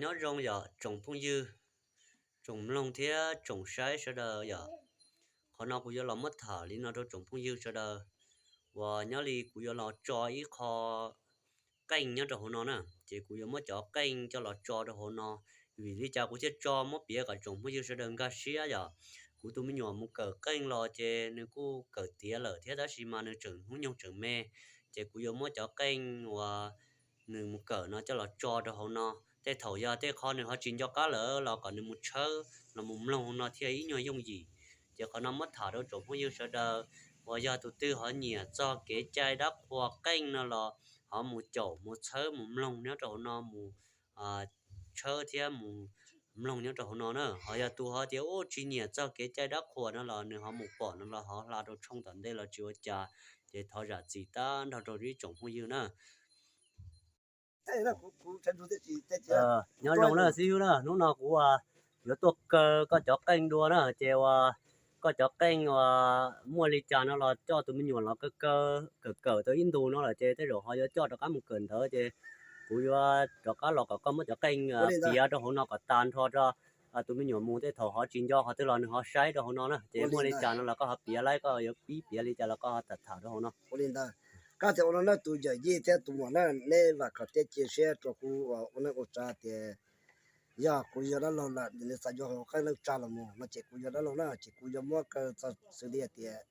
Nyob zoo yom tsoom phooj ywg, tsoom mloog thiab tsoom saib sawv daws yom. Qhov no kuv yuav los muab tham li no rau tsoom phooj ywg sawv daws uas nyob li kuv yuav los tso ib qho qeej nyob rau hauv no na, ces kuv yuav muab cov qeej coj los tso rau hauv no. Vim li cas kuv thiaj tso muab piav kom tsoom phooj ywg sawv daws nkag siab yom? Kuv tus me nyuam mus kawm qeej los ces nws kuj kawm tiav lawm thiab tab sis mas nws tseem hnub nyoog tseem me, ces kuv yuav muab cov qeej uas nws mus kawm no coj los tso rau hauv no. Tej thaum yog tej qho nws ho tsis nco qab lawm los kom nws mus tshawb los mus mloog no thiaj ib nyuag yooj yim. Ces qhov no muab tham rau tsoom phooj ywg sawv daws uas yog tus twg ho nyiam txog kev cai dab qhuas qeej no los ho mus caum mus tshawb mus mloog nyob rau hauv no, mus tshawb thiab mus mloog nyob rau hauv no na. Ho yog tus ho tias ub tsis nyiam txog kev cai dab qhuas no los nws ho mus pom no los ho hla rau tshooj tom ntej los tsis ua cas. Ces thov zam txim tag nrho rau ib tsoom phooj ywg na. Nyob zoo na xib hwb na, hnub no kuv yuav tuaj kaw koj cov qeej dua na, ces uas koj cov qeej uas muaj li cas no los coj tus me nyuam los kaw kaw, kawm kawm tau ib ntus no lawm ces tej zaum ho yuav coj rov qab mus kawm ntawv, ces kuv yuav rov qab los kom koj muab cov qeej piav rau hauv no kom tas nrho rau tus me nyuam mus, tej thaum ho tsis nco qhov twg los nws ho saib rau hauv no na. Ces muaj li cas no los koj ho piav lawm, koj yuav pib piav li cas los koj ho tham tham rau hauv no. Ua li ntawd, koj tias ua no na tus yawm yij thiab tus muam na, neb vam khom thiab cia siab rau kuv ua neej ua tsav tias yog kuv yog dab laug lawm nws xav yuav hauv qeej neej tsa los mus no ces kuv yog dab laug na, ces kuv yuav muab kaw txog xws li hais tias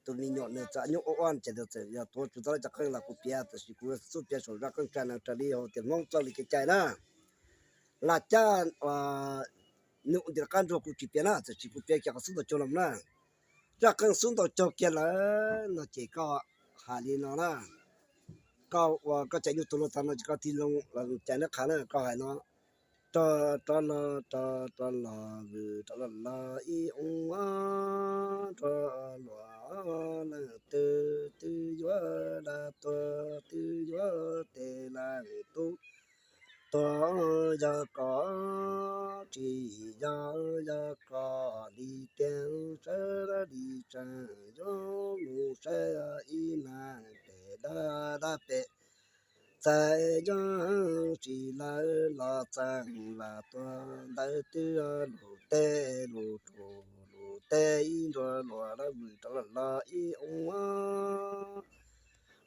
tus me nyuam nws txawm nyuj ua ua ces nws txawm yog tuav tsis tau lawv cov qeej los kuv piav, tiam sis kuv xub piav saum zaj qeej tsa no raws li hauv tias Hmoob txoj li kev cai na. Lam caj nws ua nti rov qab nrog kuv tsis piav na, tiam sis kuv piav kiag qhov xub ntaus caug los na. Zaj qeej xub ntaus caug kiag lawm no ces koj hais li no na. Koj ua koj cais nyuj tus luag tag no ces koj tig loo los cais neb qhav na, koj hais no. Rov, rov los, rov, rov los vwm, rov los los ib ob, rov los leej twg twb yuav dab tuag, twb yuav tes leej tub tuag, yog koj tsis yog, yog koj li tiag sawv li tsees yuav mus saib ib nag pem dab dab pem txais yog tsis lawv los txeeb vam tuag ntawd twb lus teb lus rus lus teb ib nrua luas lawv vwm rov los los ib ua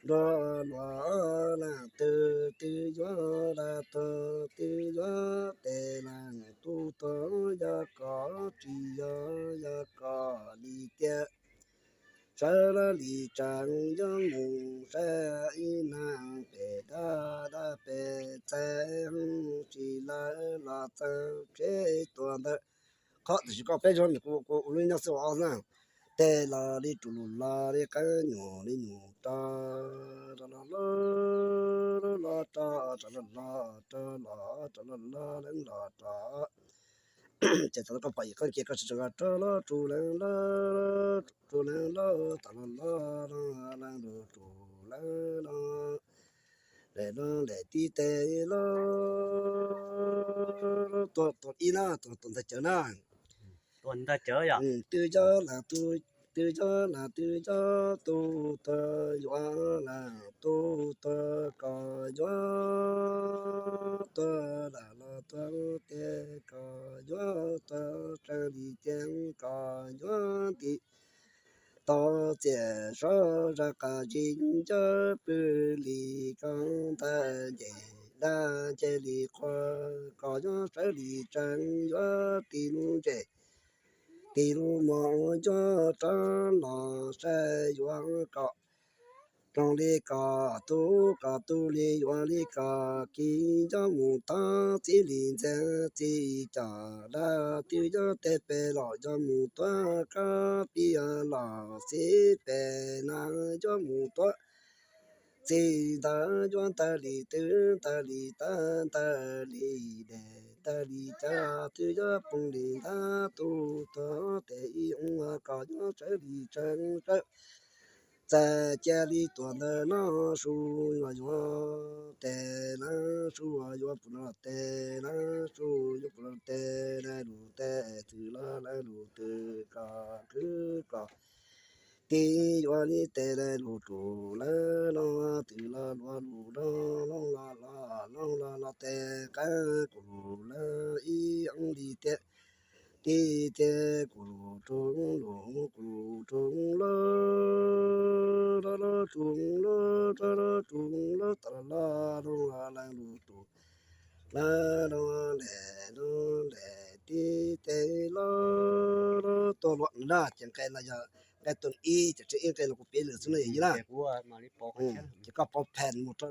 nrua luas leej twg twb yuav dab tuag, twb yuav tes leej tub tuag, yog koj tsis yog, yog koj li tiag sawv li tsees yuav mus saib ib nag pem dab dab pem txais tsis lawv los txeeb tsheb tuag ntawd. Qhov tiam sis koj peb zaug kuv ua lub nyob xwb ua ob na. Tes los li rus lus los li qeeb nyuam li nyuam rau los los los rau rau los los rau los rau los los leej los rau. Ces thaum koj pom ib qeej ces koj tsis tseem rau los rau leej los rau leej los tau los los leej los rau leej los lem los lem tib tes los tuaj tuaj ib na, tuaj tuaj ntag cawv na. Tuaj ntag cawv yom. Twb yog leej twb, twb yog leej twb yog tub tuag, yuav leej tub tuag, koj yuav tuag lam los tuag tiag, koj yuav tuag tseeb li tiag, koj yuav nti tau txiaj sov zaj qab zib ncaj pw li koj ntag nce dab nce li qhua, koj yuav sawv li tsees yuav tib lub ntsej tib lub mos yuav rov los saib yuav koj zoo li koj tub, koj tub li yuav li koj kiv, yuav mus thov txij li ntxeev txij coj dab twb yuav tes pem los yuav mus tuav kab pias los xib pem na, yuav mus tuav txij ntawd yuav ntawd li twb ntawd li tab ntawd li des ntawd li cas twb yuav poob li ntawd tub tuag tes ib ua koj yuav sawv li tsees sawv txais cia li tuaj ntawm no, su yuav yuav tes na, su yuav pum no tes na, su yuav pum no tes na, lus tes twg los lawv lus twg, koj khwv koj Tib yuav li tes lawv lus rus lawv no, twb los luag lus no, loo los los loo los los tes qab kuv lus lawv ib ob li tiag. Tib tiag kuv lus rus lus kuv lus rus lawv, lawv lawv rus lawv, lawv lawv rus lawv, tam los los loo los lawv lus rus lawv, loo lem loo lem tib tes lawv lawv tuaj luag na. Ces nqe no yog nqe tus ib, ces tseem ib nqe no kuv piav lwm xwb no yog ib na. Ces koj pov phees mus rau